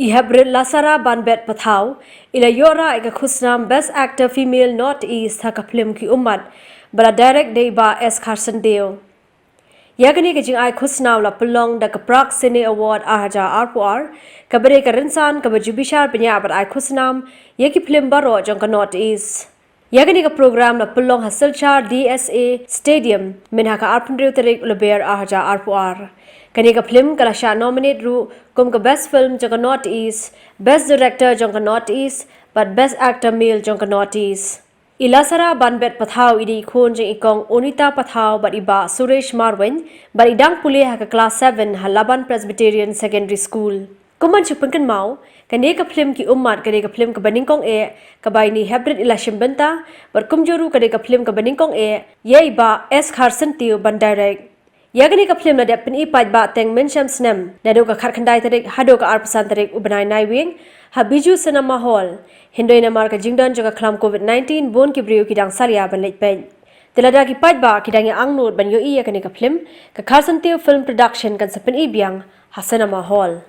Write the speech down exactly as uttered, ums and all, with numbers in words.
I Heprit Lasara Banbet Pathaw i la ïoh rah ïa ka khusnam Best Actor Female North East ha ka phlim Ki Ummat ba la direct da i Bah S Kharson Deo. Ïa kane ka jingai khusnam la pynlong da ka Prag Cine Award ar hajar arphew ar, kaba dei ka rynsan kaba ju bishar bniah bad ai khusnam ïa ki phlim baroh jong ka North East. Ïa kane ka program la pynlong ha Silchar D S A Stadium mynha ka arphew hynriew tarik u Lber ar hajar arphew ar. Kane ka phlim ka la shah nominate ruh kum ka Best Film jong ka North East, Best Director jong ka North East bad Best Actor Male jong ka North East. I Lasara Banbet Pathaw i dei i khun jong i Kong Onita Pathaw bad i Bah Suresh Marwein bad i dang pule ha ka klas seven ha Laban Presbyterian Secondary School. Kum ban shu pynkynmaw, kane ka phlim Ki Ummat ka dei ka phlim kaba nyngkong eh kaba i Ni Heprit i la shim bynta bad kumjuh ruh ka dei ka phlim kaba nyngkong eh ïa i Bah S Kharson Deo ban direct. Ïa kane ka phlim la dep pyni paidbah teng mynshem snem naduh ka khatkhyndai tarik haduh ka arphew san tarik u bnai Naiwieng ha Bijou Cinema Hall. Hynrei namar ka jingdon jong ka khlam Covid nineteen bun ki briew ki dang salia ban leit peit. Te lada ki paidbah ki dang ïa angnud ban ïohi ïa kane ka phlim, ka Kharson Deo Film Production kan sa pyni biang ha Cinema Hall.